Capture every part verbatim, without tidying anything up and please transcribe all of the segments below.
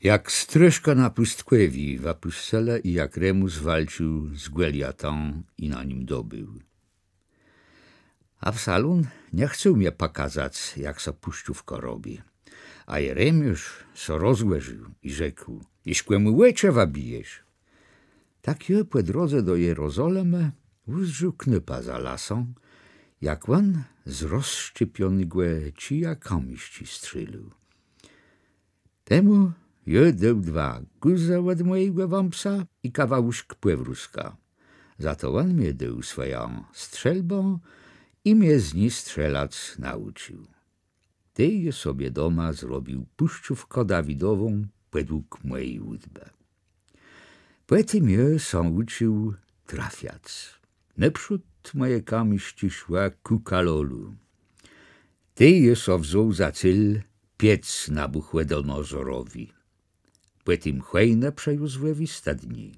Jak strôszka na pùstkòwié wëpùscëlë i jak Remùs walcził z Gòliatã i na nim dobéł. Absalón nie chcôł mie pòkazac, jak sã pùszczówkã robi. A Jeremiôsz sã rozgòrził i rzekł: Jesz kòmù òczë wëbijesz. Tak jô pò drodze do Jerozolëmë ùzdrzôł knôpa za lasã, jak òn z rozszczépionégò czija kamiszczi strzélôł. Temù jô dôł dwa guzë òd mòjégò wãpsa i kawałuszk pòwrózka. Za to òn mie dôł swòjã strzelbã i mie z ni strzelac naùcził. Tej jô sobie doma zrobił pùszczówkã Dawidową pòdług mòji ùdbë. Pòtim jô sã ùcził trafiac. Nôprzód mòje kamiszczi szłë kù Kalolu. Tej jô so wzął za cél piec Nabùchòdonozorowi. Pòtim chòjnã przë Józwòwi stëdni.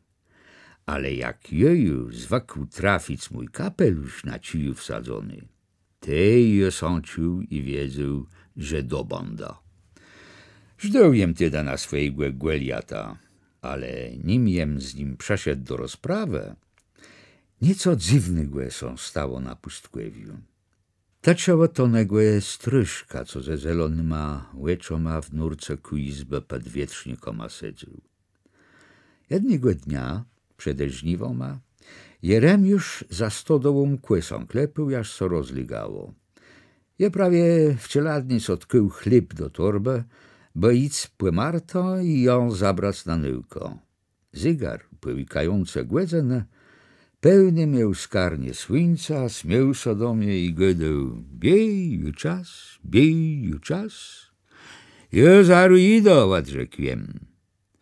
Ale jak jô ju zwëkł trafic mój kapelusz na cziju wsadzony, tej jô sã czuł i wiedzôł, że dobãdã. Żdôł jem tedë na swòjégò Gòliata, ale nim jem z nim przëszedł do rozprawë, nico dzywnégò sã stało na pùstkòwiu. Tëczëło to negò strôszka, co ze zelonyma òczoma w nórce kù jizbie pòd wietrznikama sedzôł. Jednégò dnia, przede żniwama, Jeremiôsz za stodołą kòsã klepôł, jaż sã rozlégało. Jô prawie w czelôdni so tkôł chléb do torbë, bë jic pò Martã i jã zabrac na nôùkã. Zégar, pòłikającë gòdzënë, pełné miôł skarnie słuńca, smiôł sã do mie i gôdôł: Biéj, ju czas, biéj, ju czas. Jô zarô jidã, òdrzekł jem.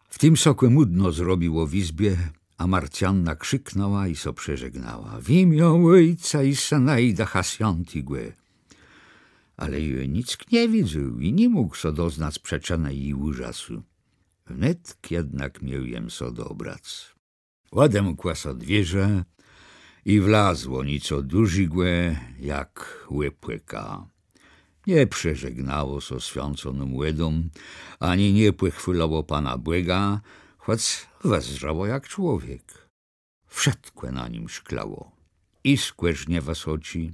W tim sã kòmùdno zrobiło w jizbie, a Marcjanna krziknãła i sã przeżegnała: W imiã Òjca i Sëna i Dëcha Swiãtégò. Ale jô nick nie widzôł i ni mógł sã doznac przëczënë ji ùrzasu. Wnet jednak miôł jem sã dobrac. Òdemkłë sã dwiérze i wlazło nico dużégò jak òpòka. Nie przeżegnało sã swiãconą wòdą, ani nie pòchwôlało Pana Bòga, chòc wëzdrzało jak człowiek. Wszëtkò na nim szklało, i skòrznie wësoczé,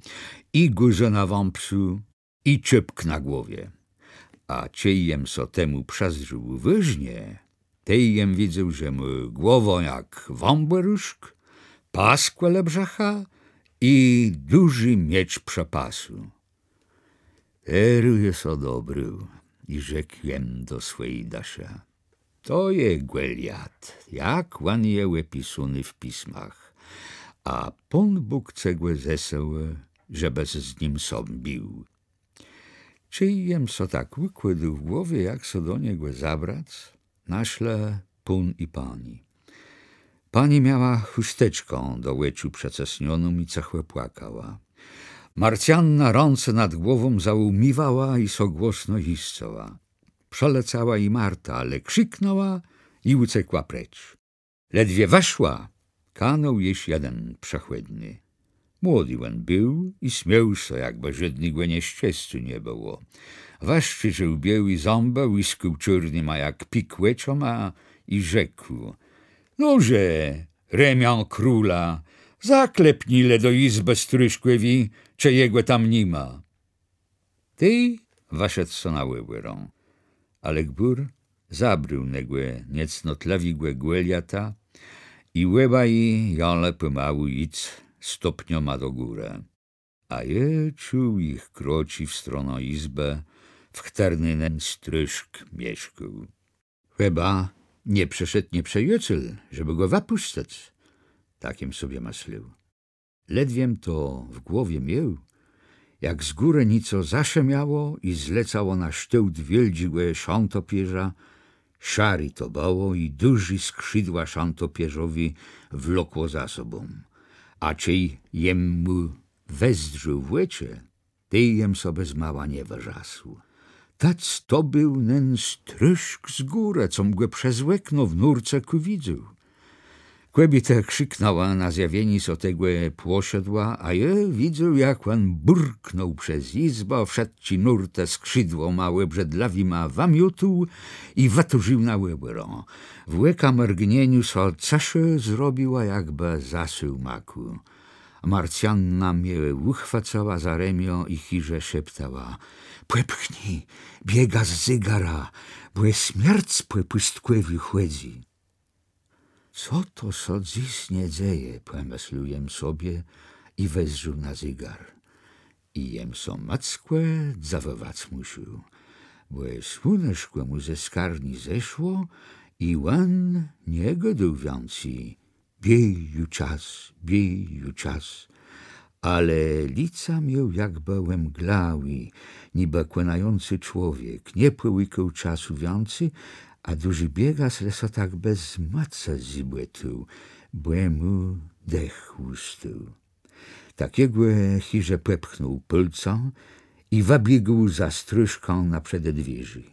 i guzë na wãpsu, i czôpk na głowie. A czej jem sã temù przëzdrzôł wëżnie, tej jem widzôł, że mô głowã jak wãbòruszk, pas kòle brzëcha i dużi miecz przë pasu. Terô jô sã dobrôł i rzekł jem do swòji dëszë: To je Gòliat, jak òn je òpisóny w pismach. A Pón Bóg ce gò zesłôł, żebës z nim sã bił. Czej jem so tak ùkłôdôł w głowie, jak sã do niegò zabrac, naszlë pón i pani. Pani miała chùsteczkã do òczu przëcësnioną i cëchò płakała. Marcjanna rãce nad głową zaòmiwała i sã głosno jiscała. Przëlecała i Marta, ale krziknãła i ùcekła precz. Ledwie wëszła, kanął jesz jeden przechòdny. Młodi òn béł i smiôł sã, jakbë żódnégò nieszczescô nie bëło. Wëszczérził biôłé zãbë, łiskôł czôrnyma jak pik òczoma i rzekł: Noże, Remiã króla, zaklepnij le do jizbë strôszkòwi, czë jegò tam ni ma. Tej wëszedł so na òbòrã. Ale gbùr zabrôł negò niecnotlëwégò Gòliata i òbaji jãlë pòmału jic stopniama do górë. A jô czuł jich kroczi w stronã jizbë, w chtërny nen strôszk mieszkôł. Chëba nie przëszedł nieprzëjôcel, żebë gò wëpùszczëc, tak jem sobie mëslôł. Ledwiem to w głowie miôł, jak z górë nico zaszëmiało i zlecało na sztôłt wiôldżégò szãtopiérza. Szaré to bëło i dużé skrzidła szãtopiérzowi wlokło za sobą. A czej jem mù wezdrzôł w òczë, tej jem so bez mała nie wërzasł. Tec to béł nen strôszk z górë, com gò przez òkno w nórce kù widzôł. Kòbiétë krziknãłë na zjawienié sã tegò pòszëdła, a jô widzôł, jak òn bùrknął przez jizbã, wszëtczé nórtë skrzidłoma òbrzëdlëwima wëmiótł i wëtôrził na òbòrã. W òka mrëgnieniu sã cëszô zrobiła, jakbë zasôł makù. Marcjanna mie ùchwôcëła za remiã i chiże szeptała: „Pòpchnij biega z zégara, bò je smierc pò pùstkòwiu chòdzy”. „Co to sã dzys nie dzeje?” pòmëslôł jem sobie i wezdrzôł na zégar. I jem sã mòckò dzëwòwac mùszôł, bò słuneszkò mù ze skarni zeszło i òn nie gôdôł wiãcy: „Biéj ju czas, biéj ju czas”. Ale lica miôł jakbë òmglałé, nibë kònający człowiek, nie pòłikôł czasu wiãcy, a dużi biegas le sã tak bez mòcë zëbòtôł, bò mù dech ùstôł. Tak jegò chiże pòpchnął pôlcã i wëbiégł za strôszkã na przededwierzé.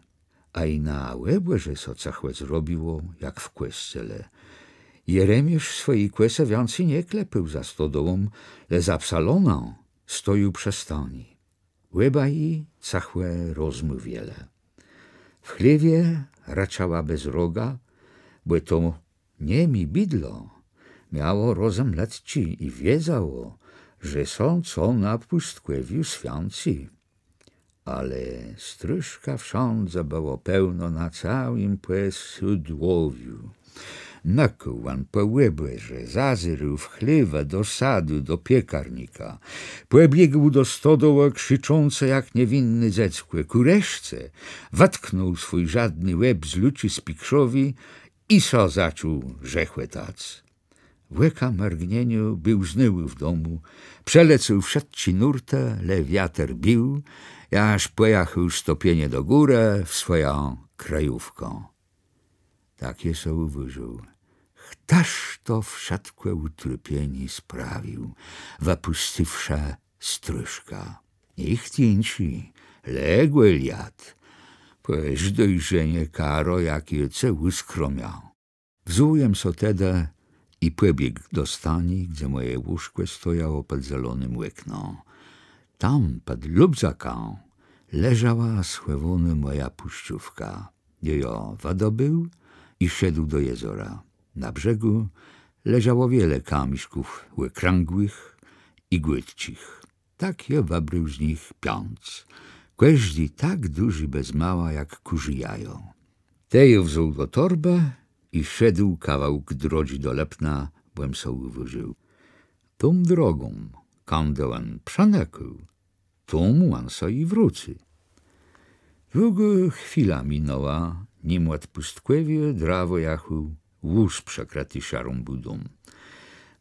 A i na òbòrze sã cëchò zrobiło, jak w kòscele. Jeremiôsz swòji kòsë wiãcy nie klepôł za stodołą, le za psalonã stojôł przë stani. Òbaji cëchò rozmôwielë. W chléwie rëczała bezroga, bò to niemé bidlã miało rozëm letczi i wiedzało, że sã co na pùstkòwiu swiãcy. Ale strôszka wszãdze bëło pełno na całim pòsôdłowiu. Nëkôł òn pò òbòrze, zazérôł w chléwë, do sadu, do piekarnika. Pòbiégł do stodołë, krziczącë jak niewinné dzeckò. Kù reszce wëtknął swój żôdny łeb z luczi spikrzowi i sã zaczął rzechòtac. W òka mrëgnieniu béł znôwù w domù, przelecôł wszëtczé nórtë, le wiater bił, jaż pòjachôł stopienie do górë w swòjã krëjówkã. Tak jem so ùwôżił: Chtëż to wszëtkò ùtrôpienié sprawił, wëpùscywszë strôszka? Nicht jinszi, le Gòliat. Pòżdôj, że nie karã, jak jô ce ùskromiã. Wzął jem so tedë i pòbiégł do stani, gdze mòje łóżkò stojało pòd zelonym òknã. Tam, pòd lubzakã, leżała schòwónô mòja pùszczówka. Jô jã wëdobéł i szedł do jezora. Na brzegù leżało wiele kamiszków, òkrãgłëch i gładczich. Tak jô wëbrôł z nich piãc, kòżdi tak dużi bez mała jak kùrzé jajo. Te jô wzął do torbë i szedł kawałk drodżi do Lëpna, bò jem so ùwôżił: Tą drogą, kãdë òn przënëkôł, tą òn so i wrócy. Długô chwila minãła, nim òd pùstkòwiô drawò jachôł wóz przëkrëti szarą bùdą.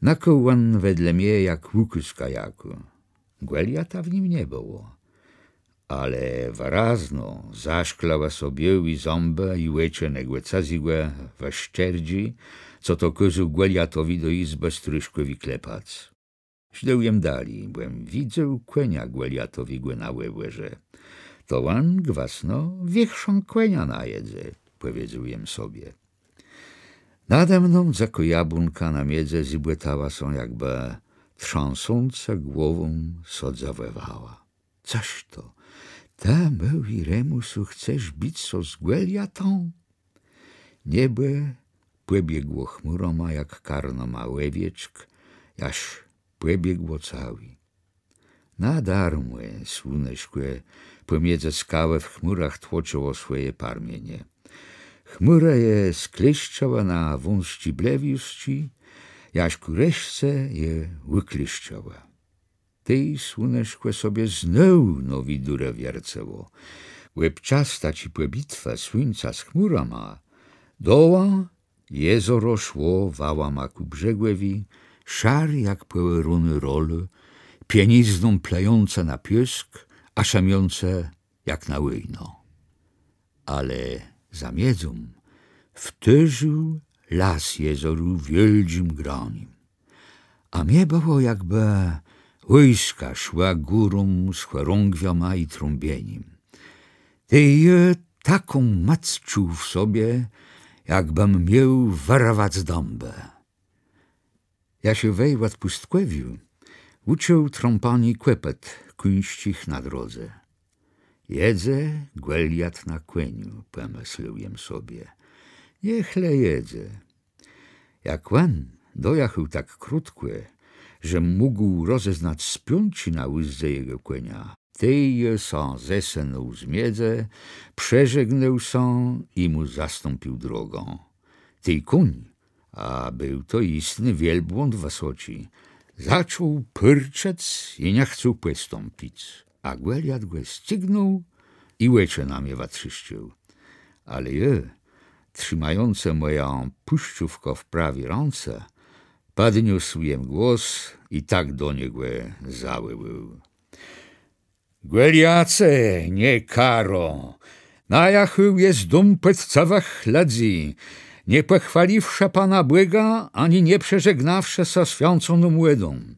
Nëkôł òn wedle mie jak ùkôzka jakô. Gòliata w nim nie bëło. Ale wërazno zaszklëłë sã biôłé zãbë i òczë negò cëzégò we szczerdżi, co to kôzôł Gòliatowi do jizbë strôszkòwi klepac. Szedł jem dali, bò jem widzôł kònia Gòliatowégò na òbòrze. To òn gwësno wiérzchã kònia najedze, pòwiedzôł jem sobie. Nade mną dzëkô jabłónka na miedzë zëbòtała sã, jakbë trzãsącë głową sã dzëwòwała. Cëż to, të, môłi Remùsu, chcesz bic sã z Gòliatã? Niebò pòbiegło chmùrama jak karnama òwieczk, jaż pòbiegło całé. Nadarmò słuneszkò pòmidzë skałë w chmùrach tłoczëło swòje parmienie. Chmùrë je sklészczałë na wąsczé blewiązczi, jaż kù reszce je wëklészczałë. Tej słuneszkò sobie znowù nowé durë wiercëło. Òb czas taczi pòbitwë słuńca z chmùrama dołã jezoro szło wałama kù brzegòwi, szaré jak pòòróné rolë, pienizną plejącë na piôsk, a szëmiącë jak na wòjnã. Ale za miedzą wtórził las jezoru wiôldżim granim. A mie bëło, jakbë wòjska szła górą z chòrągwiama i trąbienim. Tej jô taką mòc czuł w sobie, jakbëm miôł wërwac dãbë. Jô sã wej òd pùstkòwiô ùcził trąpaniô kòpët kòńsczich na drodze. Jedze Gòliat na kòniu, pòmëslił jem sobie. Niech le jedze. Jak òn dojachôł tak krótkò, żem mógł rozeznac spiãcé na ùzdze jegò kònia, tej jô sã zesënął z miedzë, przeżegnôł sã i mù zastąpił drogã. Tej kóń, a béł to jistny wielbłąd wësoczi, zaczął përczec i nie chcôł pòstąpic. A Gòliat gò scygnął i òczë na mie wëtrzészcził. Ale jô, trzimającë mòjã pùszczówkã w prawi rãce, pòdniósł jem głos i tak do niegò zawòłôł: Gòliace, niekôro! Najachôł jes dóm pòczcëwëch lëdzy, nie pòchwôliwszë Pana Bòga, ani nie przeżegnawszë sã swiãconą wòdą.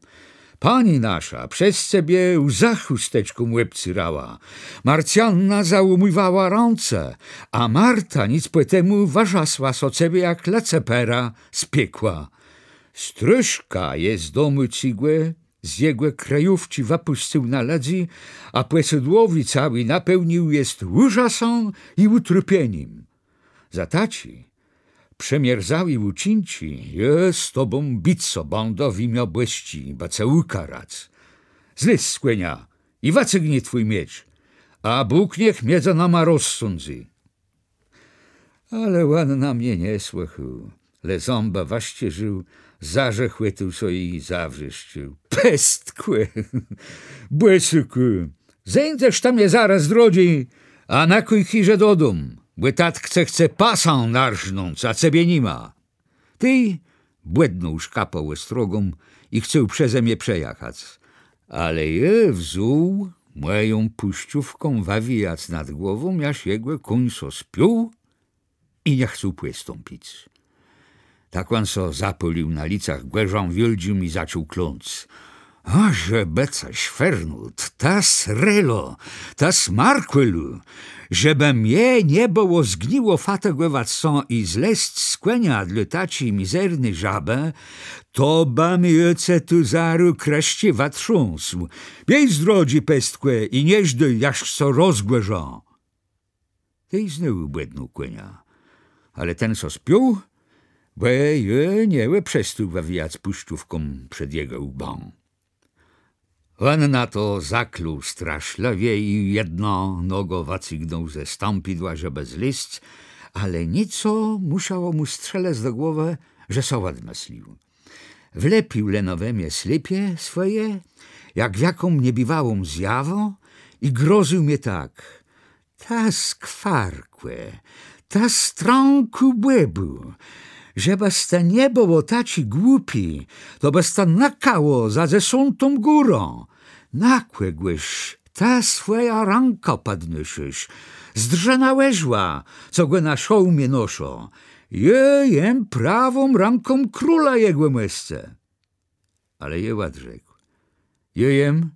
Pani nasza przez cebie łzë chùsteczką òbcérała, Marcjanna załómiwała rãce, a Marta nick pò temù wërzasła sã cebie jak Lucëfera z piekła. Strôszka jes dóm cëgłé z jegò krëjówczi wëpùscył na lëdzy, a pòsôdłowi całi napełnił jes ùżasã i ùtrapienim. Za taczé przemierzałé ùczinczi jô z tobą bic sã bãdã w imiã Bòsczé, bë ce ùkarac. Zlez z kònia i wëcygnij twój miecz, a Bóg niech midzë nama rozsądzy. Ale òn na mie nie słëchôł, le zãbë wëszczérził, zarzechòtôł sã i zawrzeszczôł: Pestkò! Bòsôkù! Zéńdzesz të mie zarô z drodżi, a nëkôj chiże do dóm, bò tatk ce chce pasã narznąc, a cebie ni ma. Tej bòdnął szkapã òstrogą i chcôł przeze mie przejachac. Ale jô wzął mòją pùszczówką wëwijac nad głową, jaż jegò kóń sã spiął i nie chcôł pòstąpic. Tak òn sã zapôlił na licach gòrzã wiôldżim i zaczął kląc: A żebë ce szwernął, të srelo, të smarkòlu, żebë mie nie bëło zgniło fatigòwac sã i zlezc z kònia dlô taczi mizerny żabë, to bëm jô ce tu zarô krëszczi wëtrząsł. Biéj z drodżi, pestkò, i nie żdôj, jaż sã rozgòrzã. Tej znowù bòdnął kònia. Ale ten sã spiął, bò jô nie òprzestôł wëwijac pùszczówką przed jegò łbã. Òn na to zaklął straszlëwie i jedną nogã wëcygnął ze stãpidła, żebë zlezc, ale nico mùszało mù strzelëc do głowë, że sã òdmëslił. Wlepił leno we mie slépia swòja, jak w jaką niebiwałą zjawã, i grozył mie tak: Të skwarkò, të strąkù bòbù, żebës të nie béł taczi głupi, to bës të nëkało za dzesątą górã. Na kògòż të swòjã rãkã pòdnôszôsz? Zdrzë na òrzła, co gò na szôłmie noszã. Jô jem prawą rãką króla jegòmòscë. Ale jô òdrzekł: Jô jem,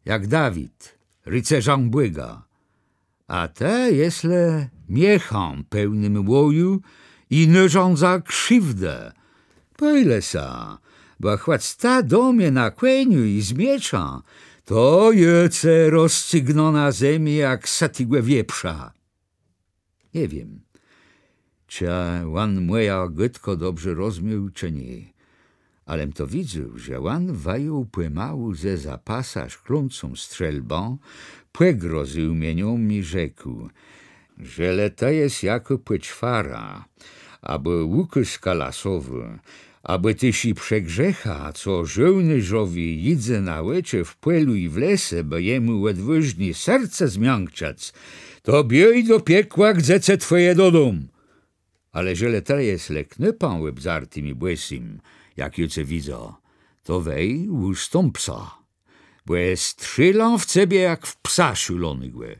jak Dawid, ricerzã Bòga, a të jes le miechã pełnym łoju i nôrzãdzã krziwdë. Pòj le sã, bò chòc të do mie na kòniu i z mieczã, to jô ce rozcygnã na zemi jak sëtégò wieprza. Nie wiém, czë òn mòjã gôdkã dobrze rozmiôł, czë nié. Alem to widzôł, że òn wëjął pòmału zeza pasa szklącą strzelbã, pògrozył mie nią i rzekł: Żelë të jes jakô pòczwara, abò ùkôzka lasowô, abò téż i przegrzecha, co żôłnérzowi jidze na òczë w pòlu i w lese, bë jemù òdwôżné serce zmiãkczëc, to biéj do piekła, gdze ce twòje dôdą. Ale żelë të jes le knôpã òbdzartim i bòsym, jak jô ce widzã, to wej ùstąp sã, bò jô strzélã w cebie jak w psa szôlonégò.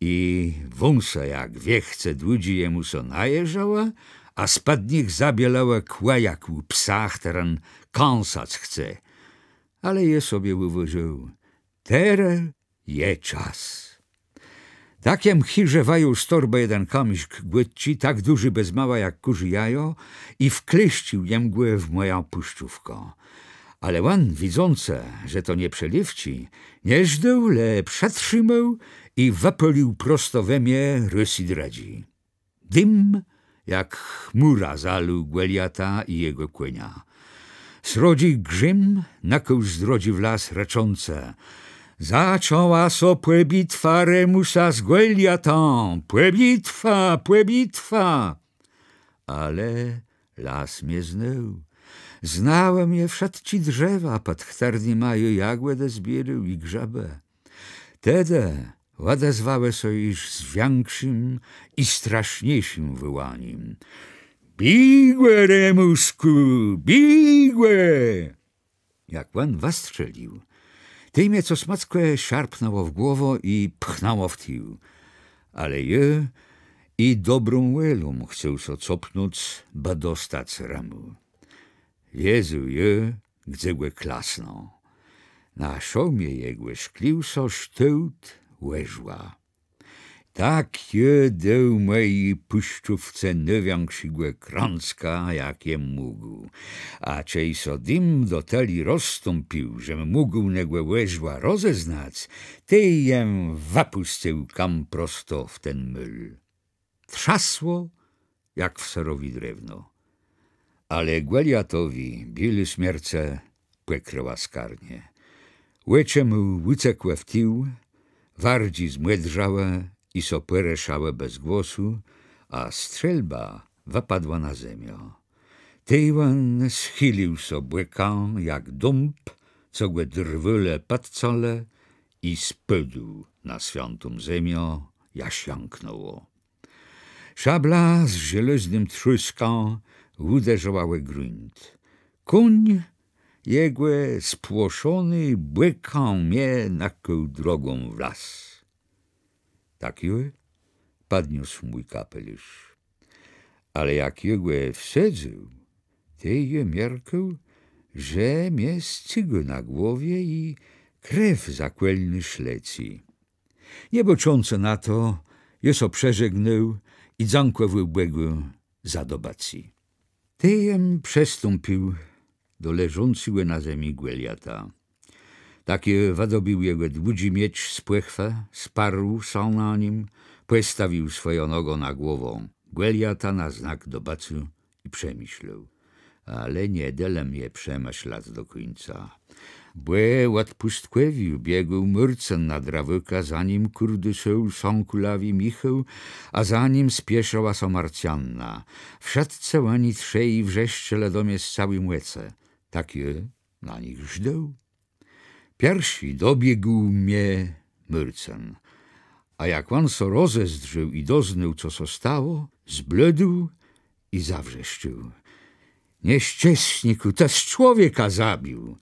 I wąsë jak wiechce dłudżé jemù sã najeżałë, a spòd nich zabielałë kłë jak ù psa, chtëren kąsac chce. Ale jô sobie ùwôżôł: Terô je czas. Tak jem chiże wëjął z torbë jeden kamiszk gładczi, tak dużi bez mała jak kùrzé jajo, i wklészcził jem gò w mòjã pùszczówkã. Ale òn, widzącë, że to nie przelewczi, nie żdôł, le przëtrzimôł i wëpôlił prosto we mie rôz i drëdżi. Dim jak chmùra zalôł Gòliata i jegò kònia. Srodżi Grzim nëkôł z drodżi w las, rëczącë: „Zaczãła sã pòbitwa Remùsa z Gòliatã! Pòbitwa, pòbitwa!” Ale las mie znôł. Znałë mie wszëtczé drzewa, pòd chtërnyma jô jagòdë zbiérôł i grzëbë. Tedë òdezwałë sã jesz z wikszim i straszniészim wòłanim: „Bijgò, Remùskù, bijgò!” Jak òn wëstrzélił, tej mie cos mòckò szarpnãło w głowã i pchnãło w tił. Ale jô i dobrą wòlą chcôł sã copnąc, bë dostac rëmù. Wiedzôł jô, gdze gò klasnąc. Na szôłmie jegò szklił sã sztôłt òrzła. Tak jô dôł mòji pùszczówce nôwikszégò krącka, jak jem mógł. A czej sã dim do tëli rozstąpił, żem mógł negò òrzła rozeznac, tej jem wëpùscył kam prosto w ten môl. Trzasło jak w sërowi drewno. Ale Gòliatowi biôlô smierc pòkrëła skarnie. Òczë mù ùcekłë w tił, wardżi zmòdrzałë i sã pòrëszałë bez głosu, a strzelba wëpadła na zemiã. Tej òn schilił sã bòkã jak dąb, co gò drwôle pòdcãlë, i spôdł na swiãtą zemiã, jaż jãknãło. Szabla z żelaznym trzôskã ùderzëła ò grunt. Kóń jegò spłoszony bòkã mie nëkôł drogą w las. Tak jô pòdniósł mój kapelusz. Ale jak jô gò wsadzył, tej jô miarkł, że mie scygô na głowie i krew za kòlnérz lecy. Nie bôczącë na to, jô sã przeżegnôł i dzãkòwôł Bògù za dobëcé. Tej jem przëstąpił do leżącégò na zemi Gòliata. Tak jô wëdobéł jegò dłudżi miecz z pòchwë, sparł sã na nim, pòstawił swòjã nogã na głowã Gòliata na znak dobëcô i przemëslôł. Ale nie delë mie przemëslac do kùńca. Bò òd pùstkòwiô biegł Môrcën na drawôka, za nim kùrdësôł sã kùlawi Michôł, a za nim spieszëła sã Marcjanna. Wszëtcë òni trzej wrzeszczelë do mie z całi mòcë. Tak jô na nich żdôł. Pierszi dobiégł mie Môrcën. A jak òn sã rozezdrzôł i doznôł, co sã stało, zbladł i zawrzeszczôł: „Nieszczesnikù, të człowieka zabił!”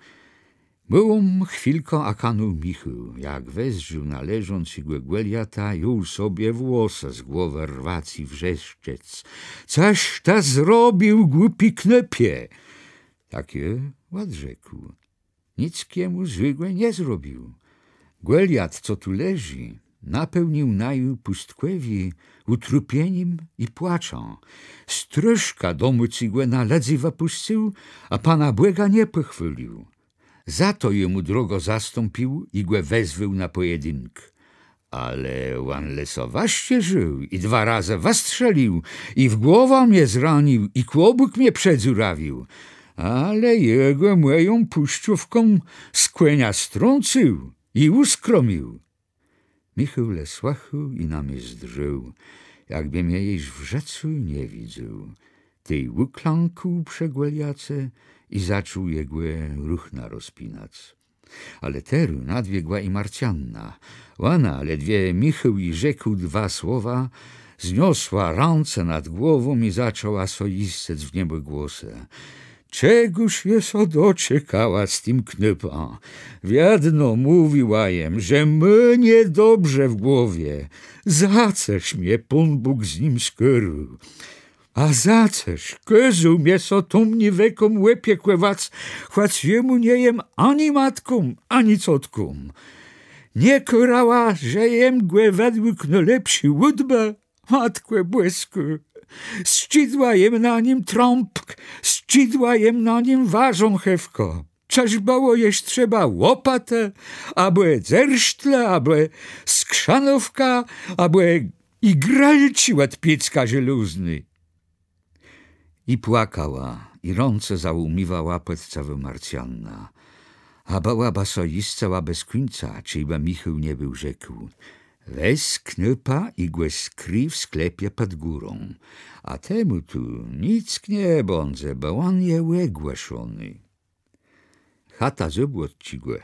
Bëło chwilkã, a kanął Michôł, jak wezdrzôł na leżącégò Gòliata, jął sobie włosë z głowë rwac i wrzeszczec: „Cëż të zrobił, głupi knôpie?” Tak jô òdrzekł: „Nick jem złégò nie zrobił. Gòliat, co tu leżi, napełnił naju pùstkòwié ùtrapienim i płaczã. Strôszka domôcégò na lëdzy wëpùscył, a Pana Bòga nie pòchwôlił. Za to jem mù drogã zastąpił i gò wezwôł na pòjedink. Ale òn le sã wëszczérził i dwa razë wëstrzélił, i w głowã mie zranił, i kłobùk mie przedzurawił. Ale jô gò mòją pùszczówką z kònia strącył i ùskromił”. Michôł le słëchôł i na mie zdrzôł, jakbë mie jesz w żëcu nie widzôł. Tej ùklãkł przë Gòliace i zaczął jegò ruchna rozpinac. Ale terô nadbiegła i Marcjanna. Òna, ledwie Michôł ji rzekł dwa słowa, zniosła rãce nad głową i zaczãła sã jiscëc w niebògłosë: „Czegòż jô sã doczekała z tim knôpã? Wiedno mówiła jem, że mô niedobrze w głowie. Za cëż mie Pón Bóg z nim skôrôł? A za cëż kôzôł mie sã tã niewëkã òpiekòwac, chòc jemù nie jem ani matką, ani cotką? Nie kôrała, że jem gò wedłùg nôlepszi ùdbë. Matkò Bòskô, sczidła jem na nim trąpk, sczidła jem na nim warząchewkã. Czëż bëło jesz trzeba łopatë, abò dzersztle, abò skrzanówka, abò i grelczi òd piécka żelôzny. I płakała, i rãce załómiwała pòczcëwô Marcjanna. A bëła bë sã jiscëła bez kùńca, czejbë Michôł nie béł rzekł: Wez knôpa i gò skrij w sklepie pòd górą. A temù tu nick nie bãdze, bò òn je ògłoszony. Chata Zôbłocczégò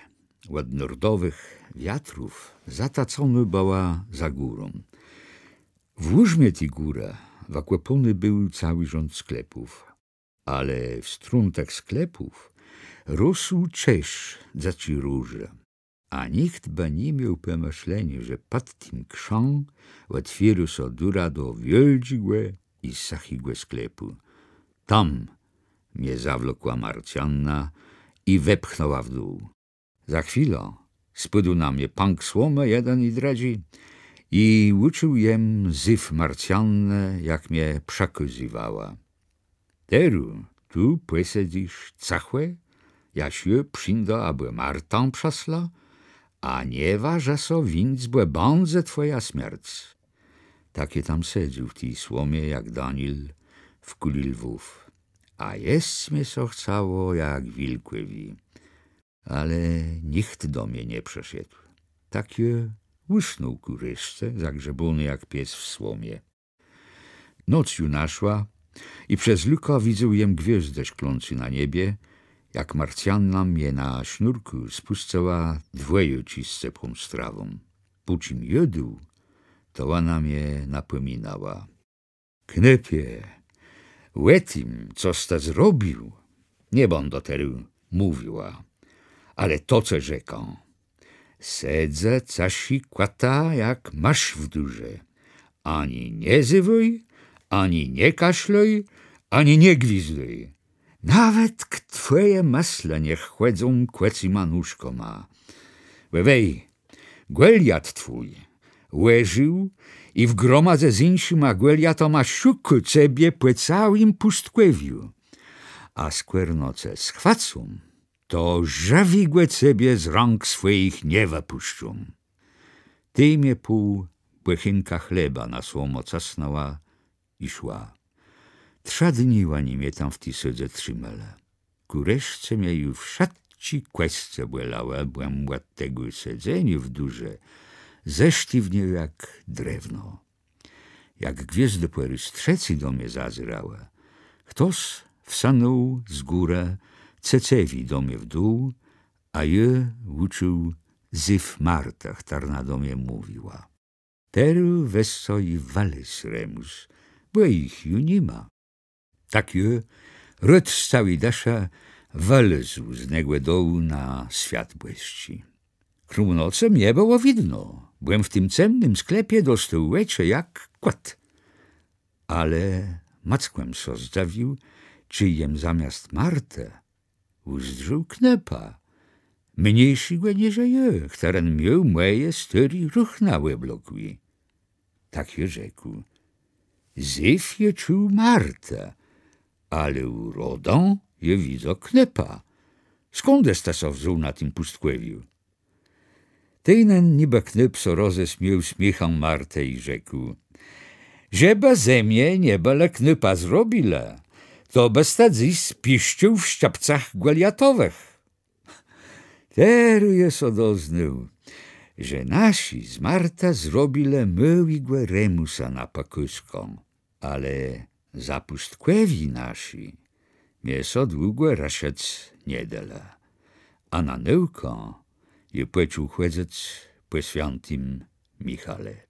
òd nordowëch wiatrów zatacónô bëła za górą. W ùrzmie ti górë wëkòpóny béł całi rząd sklepów. Ale w strądkach sklepów rósł czerz dzëczi różë. A nicht bë ni miôł pòmëszleniô, że pòd tim krzã òtwiérô sã dura do wiôldżégò i sëchégò sklepù. Tam mie zawlokła Marcjanna i wepchnãła w dół. Za chwilã spôdł na mie pãk słomë jeden i drëdżi, i ùczuł jem zéw Marcjannë, jak mie przëkôzywała: Terô tu pòsedzysz cëchò, jaż jô przińdã abò Martã przëslã, a nie wôżë sã wińc, bò bãdze twòja smierc. Tak jô tam sedzôł w ti słomie jak Daniel w kùli lwów. A jesc mie sã chcało jak wilkòwi. Ale nicht do mie nie przëszedł. Tak jô ùsnął kù reszce, zagrzebóny jak pies w słomie. Noc ju naszła i przez lukã widzôł jem gwiôzdë szklącé na niebie, jak Marcjanna mie na sznurkù spùscëła dwòjôczi z cepłą strawą. Pòczim jôdł, to òna mie napòminała: Knôpie, ò tim, cos të zrobił, nie bãdã terô mówiła, ale to cë rzekã. Sedzë cëszi kòta jak mësz w durze. Ani nie zéwôj, ani nie kaszlôj, ani nie gwizdôj. Nawetk twòje mëslë niech chòdzą kòcyma nóżkama. Bò wej, Gòliat twój òżił i w gromadze z jinszima Gòliatama szukô cebie pò całim pùstkòwiu. A skòrno ce schwôcą, to żëwégò cebie z rãk swòjich nie wëpùszczą. Tej mie pół bòchenka chleba na słomã cësnãła i szła. Trzë dni òni mie tam w ti sôdzë trzimelë. Kù reszce mie ju wszëtczé kòscë bòlałë, bò jem òd tegò sedzeniô w durze zesztiwniôł jak drewno. Jak gwiôzdë pò rôz trzecy do mie zazérałë, chtos wsënął z górë cëcëwi do mie w dół, a jô ùczuł zéw Martë, chtërna do mie mówiła: Terô wez so i wëlez, Remùs, bò jich ju ni ma. Tak jô rôd z całi dëszë wëlôzł z negò dołu na swiat bòsczi. Króm nocë mie bëło widno, bò jem w tim cemnym sklepie dostôł òczë jak kòt. Ale mòckò jem sã zdzëwił, czej jem zamiast Martë ùzdrzôł knôpa, mniészégò niżle jô, chtëren miôł mòje stôré ruchna òblokłé. Tak jô rzekł: Zéw jô czuł Martë, ale ùrodã jô widzã knôpa. Skądës të sã wzął na tim pùstkòwiu? Tej nen nibë knôp sã rozesmiôł smiéchã Martë i rzekł: Żebë ze mie nie bëlë knôpa zrobilë, to bës të dzys piszczôł w szczapcach Gòliatowëch. Terô jô sã doznôł, że naszi z Martë zrobilë môłégò Remùsa na pòkôzkã, ale za pùstkòwi naszi mie sã długò rëszëc nie delë. A na nôùkã jô pòczął chòdzëc pò swiãtim Michale.